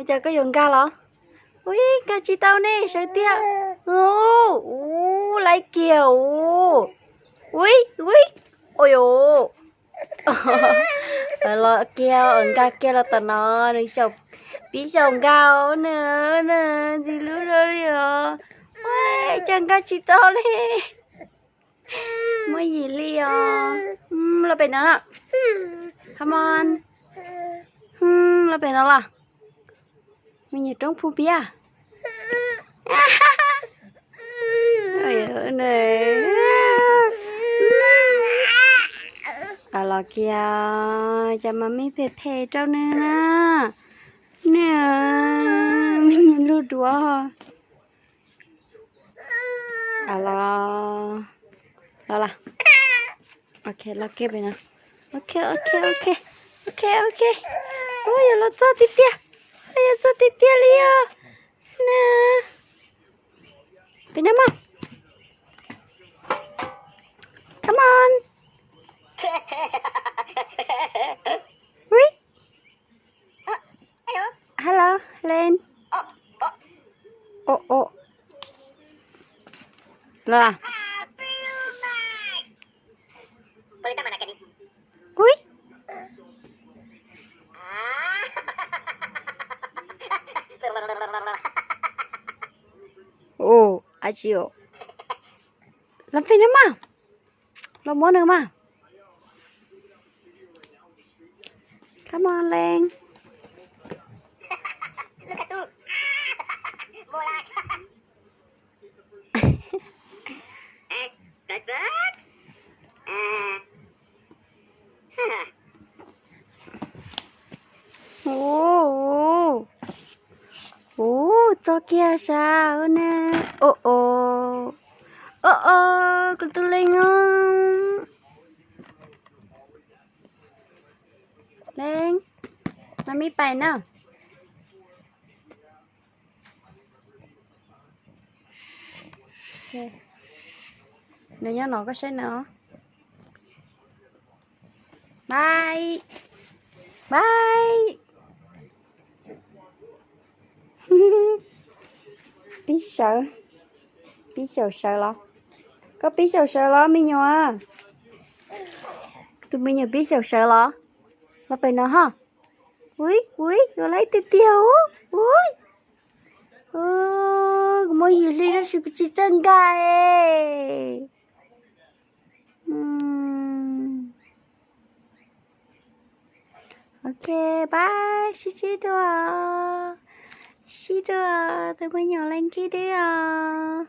Cas koj yuav nkag los? Ui, nkag tsis tau ne, sawv tiag. Ub, ub, laiv kiag ub. Ui, ui, ui, los kiag, nkag kiag los tom no, nws xyaum, pib xyaum nkag na, na, ntxim hlub li os. Ua cas nkag tsis tau li. Muaj yim li os. Los pem no. Come on. Los pem no los. Me nyuam roob phu piab. Los kiag, cas mas me phem phem rau nws na. Nws, me nyuam lug duav. Los, los, los. Ok, los kiag pem no. Ok, ok, ok. Ok, ok. Ua, yuav los txog tiag tiag. Ua, yuav txog tiag tiag li os. Na. Pem no mas. Come on. Ui. Hello, Len. Ua, ua. Los. Ui. Ua, ab tsi os. Los pem no mas. Los muab nws mas. Come on, Len. Ub, ub, txog kiag sav na. Ua, ua, ua, ua, kuv tus Len os. Len, mami pais na. Nws nyob no koj saib nws. Bye. Bye. Pib sawv, pib xyaum sawv los. Koj pib xyaum sawv los me nyuam. Tus me nyuam pib xyaum sawv los. Los pem no ho. Ui, ui, yuav laiv tiag tiag ub. Ui. Kuv muaj yim hli tab sis kuv tsis txawj nkag es. Ok, bye, sib ntsib dua. Sib dua, tus me nyuam Len Kib dib os.